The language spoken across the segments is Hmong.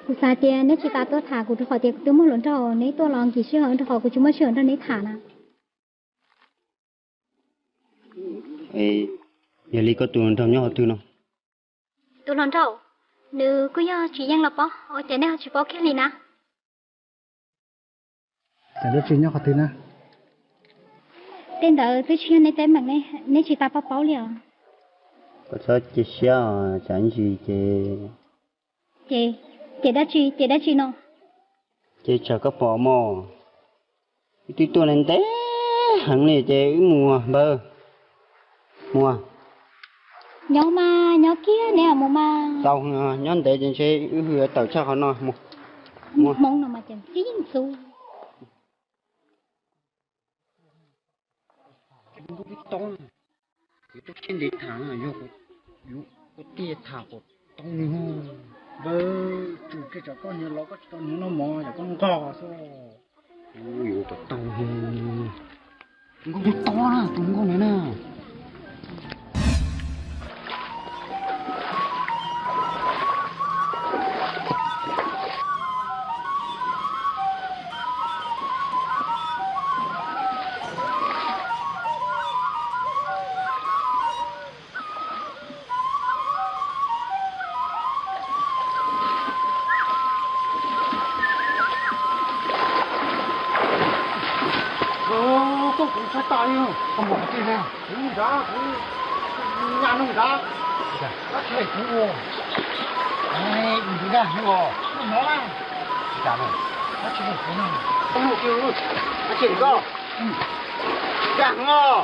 Kuv xav tias neb tsis tas tuaj tham kuv rau qhov tias kuv twb muaj hluas nraug, neb tuaj los nkim sij hawm rau qhov kuv tsis muaj sij hawm nrog neb tham na. Yog li koj tus hluas nraug nyob qhov twg no? Tus hluas nraug, nws kuj yog tsis yeej los pob, ua cas nej ho tsis paub kiag li na? Cas dab tsi nyob qhov twg na? Tej ntawd twb tsis yog neb teeb meem, neb tsis tas paub paub li os. Koj txhob cia siab os, tsam ntsis ces... Ces, ces dab tsi, ces dab tsi no? Ces tsam koj pom mos, wb twb tuaj ntev heev li ces wb mus npawg. Mus. Nyob mas nyob kiag, neb mus mas. Tau, nyob ntev ces ntshe wb hwj tawm tshaj qhov no. Mus. Hmoob no mas cas txij ntxub. Kuv tub siab ntev tham, yog kuv tiag tham kom tau nws. Npawg, tsum kiag tsam koj niag los koj tsis tau nws noj mov yog koj nqos xwb. Kuv yuav kom tau, kuv yuav tau na tus nkauj ntawd na. Koj kuv txhob tas li, koj mus qhov twg na? Kuv nrad, kuv nyas nug nrad. Dab tsi kuv ua? Ib ntsis dag hu os. Hnov na. Dab tsi kuv na? Dab tsi koj? Dag hnov.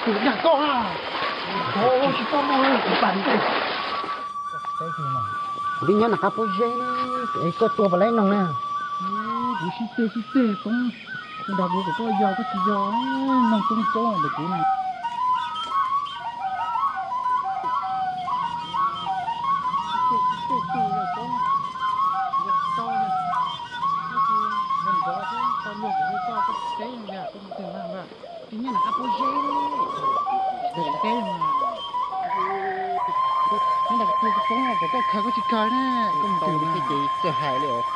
Kuv dag koj na. Tsis tau kuv pam ntej. Kuv twb nyob nram qab pob zeb ne, es koj tua puas laib noog na? Kuv sib teg sib teg poob, kuv dag kuv kom koj yog koj tsis yog, noog toob toob ntawm kuv na. Twb nyob nram qab pob zeb, nyob nram qab pob zeb, nyob nram qab pob zeb, koj khaws koj tsis khaws na, koj mus twg na ces txawj hais li os.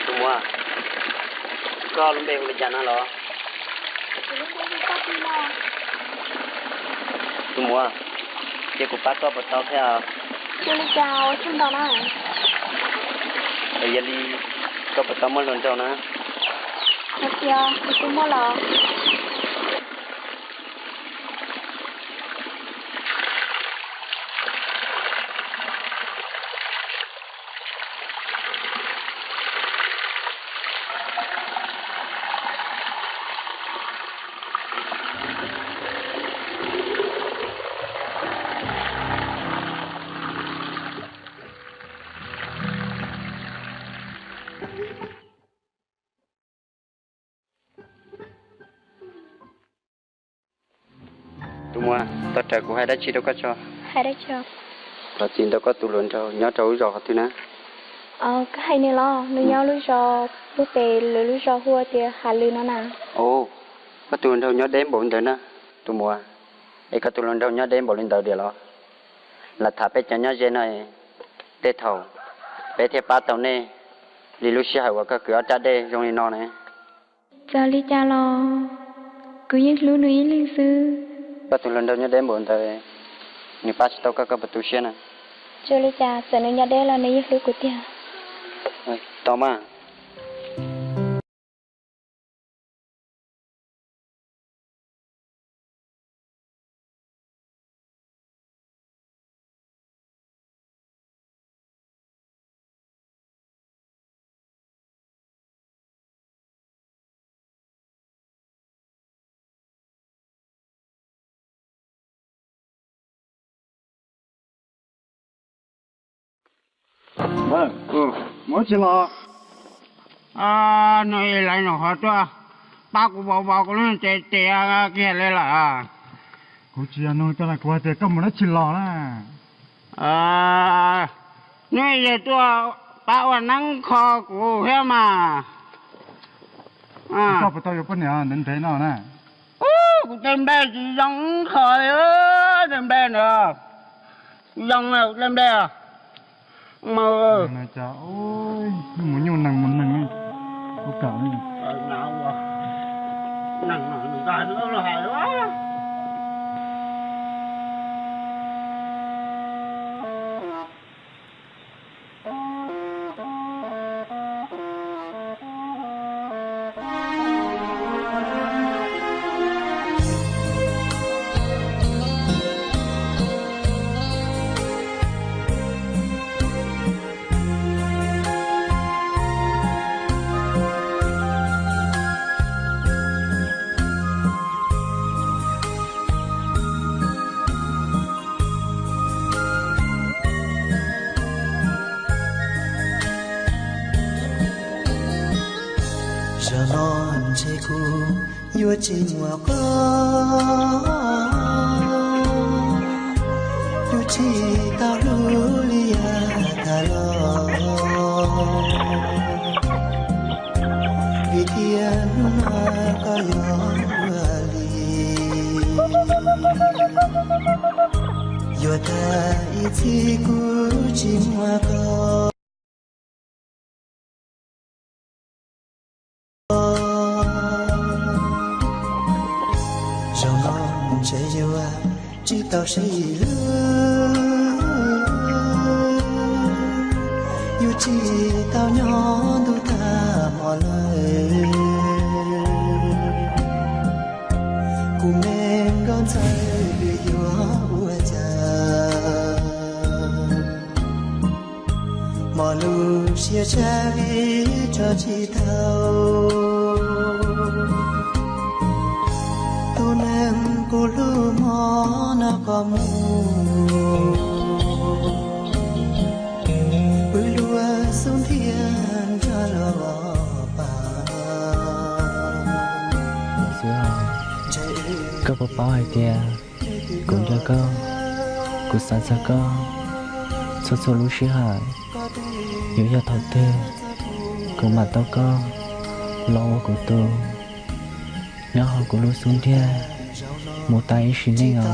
Tus muam, koj lub npe hu li cas no los? Tus muam, ces kuv pab koj puas tau thiab? Ua li cas ua tsaug ntau na. Yog li koj puas tau muaj hluas nraug na? Hais tias kuv twb muaj los. Tus muam, tau raws kuv hais dab tsi rau koj tso? Hais dab tsi? Thov txim ntau, koj tus hluas nraug nyob rau lub zos qhov twg na? Koj hais nws los, nws nyob lub zos, lub pem lawv lub zos hu ua tias Hav Lwm no na. Ov, koj tus hluas nraug nyob deb npaum li ntawd na, tus muam. Es koj tus hluas nraug nyob deb npaum li ntawd diam los? Lam tham peb cov nyob ze no, tej thaum peb thiaj pab tau nej li lub sij hawm uas koj kwv ob rab dej zoo li no ne. Txawm li cas los kuv yeej hlub nws ib leeg xwb. Koj tus hluas nraug nyob deb npaum ntawd, nws pab tsis tau koj, koj puas tu siab na? Txawm li cas txawm nws nyob deb los nws yeej hlub kuv tiag. Tau mas. Muab tsis los. Nws laiv nws qhov tuaj pab kuv vau vau kuv lub tes tes kiag li lawm. Kuv tsis yog nug koj na, kuv hais tias koj mus dab tsi los na? Nws yog tuaj Pab ua neeb kho kuv thiab mas. Koj puas tau yuav poj niam ntev ntev no na? Kuv tej nplej tsis zoo kho li, tej nplej ntawd tsis zoo, tej nplej. Mus nyuj nees mus nees, kuv kam. Zaum no ntshe kuv yuav tsis muaj koj, yuav tsis tau hlub li yav tas los, vim tias hnub no koj yuav ua li. Yuav tag ib txhis kuv tsis muaj koj. Zaum no ntshe yuav tsis tau sib hlub, yuav tsis tau nyob ntuj tag hmo lawm. Kuv me nkauj ntxawm yuav ua cas, mos lub siab tshaj vim tso tsis tau tus neeg kuv hlub hmo no koj mus, pw luag xub ntiag nrog luag pam. Xwb, koj puas paub hais tias kuv nco koj, kuv xav txog koj txhua txhua lub sij hawm. Yuav yog thaum twg kuv mam tau koj los ua kuv tus, nyob hauv kuv lub xub ntiag mus tas ib sim neej os.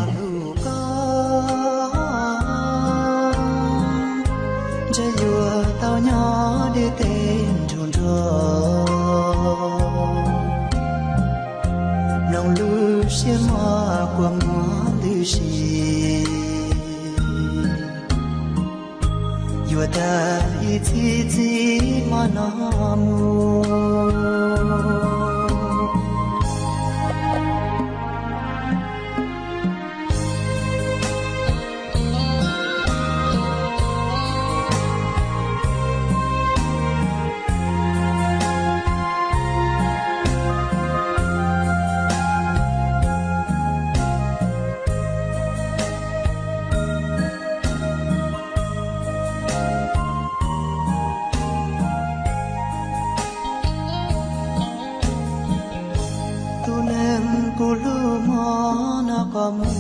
Ntshe yuav tau nyob deb tes nrug nrog, mloog lub siab mos kua muag ntws si. Yuav tag ib txhis txij hmo no mus. Tus neeg kuv hlub hmo no koj mus.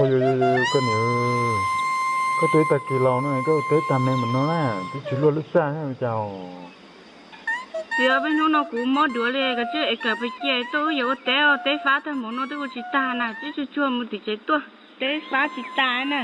Ua, koj niam, koj teb tag kis los no koj teb tag me mus no na, twb tsis luaj lub xaj cas. Txiv, peb hnub no kuv mob duav li, koj tsij es kawm pes cia tuaj wb yuav ua teb, teb fab tag mus no twb ua tsis tag na, tsib tsuag tsuag mus tim tsev tuaj, teb fab tsis tas na.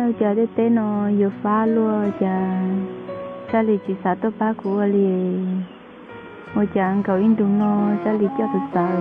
Ua cas tej teb no yuav fab luaj cas, Tsab Lis tsis xav tuaj pab kuv ua li. Ua cas nkaus ib ntus no Tsab Lis coj txawv txawv.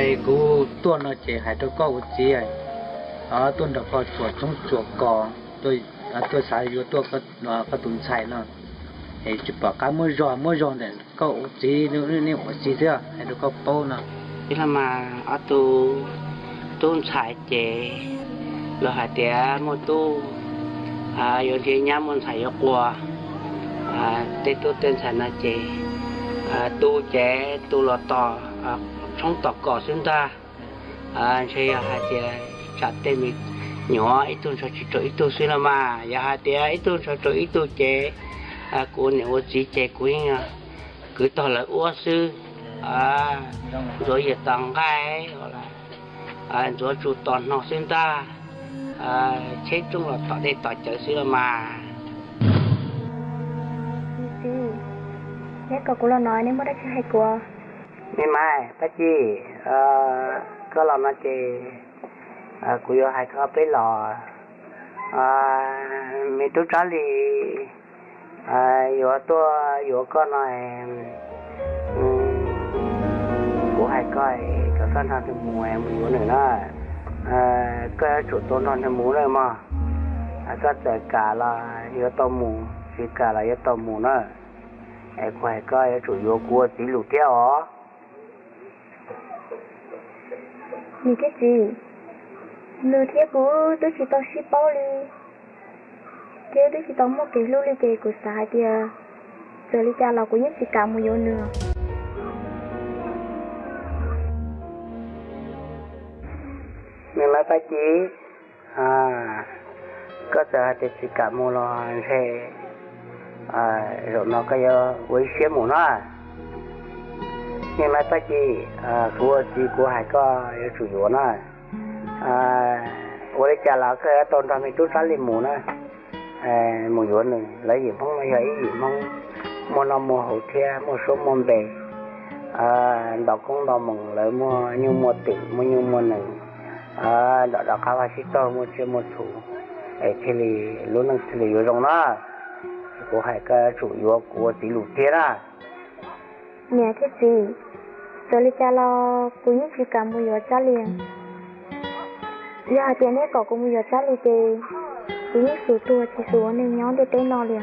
Es kuv tuaj no ces hais rau koj ua txiv, tuaj nrog koj tsuam tshoob tsuam kos, tuaj xav yuav tuaj koj tus ntxhais no, es tsis pom qab muab zog muab zog ntawm koj ua txiv, nej ua txiv xwb, hais rau koj paub no. Ib los mas ob tug tub ntxhais ces los hais tias muaj tub yuav nrhiav nyab, muaj ntxhais yuav quas. Tej tub tej ntxhais no ces tu ces tu los tos tshoob tos kos xwb ntag. Ntshe yog hais tias tsam tej me nyuam ib tug ntshaw tsis raug ib tug xwb los mas, yog hais tias ib tug ntshaw raug ib tug ces kuv ua niam ua txiv ces kuv yeej kwv tog lawv ua xwb. Ntxuav yawg tos nqaij, ntxuav tsuj tos hno xwb ntag. Tsheb rooj los tom dej tom cawv xwb los mas. Txiv, neb kom kuv los no neb muaj dab tsi hais kuv? Me mas Paj Ci, koj los no ces kuv yuav hais koj peb los. Me tub Tsab Lis yuav tuaj yuav koj no, kuv hais koj kom koj nrog nws mus, mus yuav nws na. Koj yuav tsum tau nrog nws mus na mog. Koj txawm kam los yuav tau mus, tsis kam los yuav tau mus na. Es kuv hais koj yuav tsum yuav kuv ua txiv lus thiab os. Niam thiab txiv, nws thiab kuv twb tsis tau sib paub li, thiab twb tsis tau muaj kev hlub li ces kuv xav hais tias txawm li cas los kuv yeej tsis kam mus yuav nws. Me mas Paj Ci, koj txawm hais tias tsis kam mus los ntshe zaum no koj yuav ua ib siab mus na. Me mas Paj Ci, kuv ua txiv kuv hais koj yuav tsum yuav na. Ua li cas los koj yuav tau nrog me tub Tsab Lis mus na, mus yuav nws. Lawv yim Hmoob no yog ib yim Hmoob muaj noj muaj haus thiab muaj suab muaj npe, nto koob nto moos, lawv muaj nyuj muaj twm, muaj nyuj muaj nees, nram rov qab vaj sib taug, muaj tsiaj muaj txhu, es thiaj li lub neej thiaj li yuav zoo na. Kuv hais koj yuav tsum yuav kuv ua txiv lus thiab na. Niam thiab txiv, txawm li cas los kuv yeej tsis kam mus yuav Tsab Lis. Yog hais tias neb kom kuv mus yuav Tsab Lis ces kuv yeej xub tuag tsis xav ua neeg nyob ntiaj teb no li.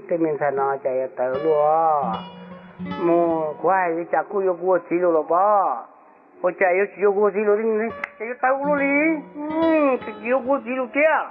Tej me ntxhais no cas yuav tawv luaj. Mus, kuv hais li cas kuj yuav kuv ua txiv lus los pob. Ua cas yuav tsis yuav kuv ua txiv lus li, cas yuav tawv luaj li. Tsis yuav kuv ua txiv lus thiab.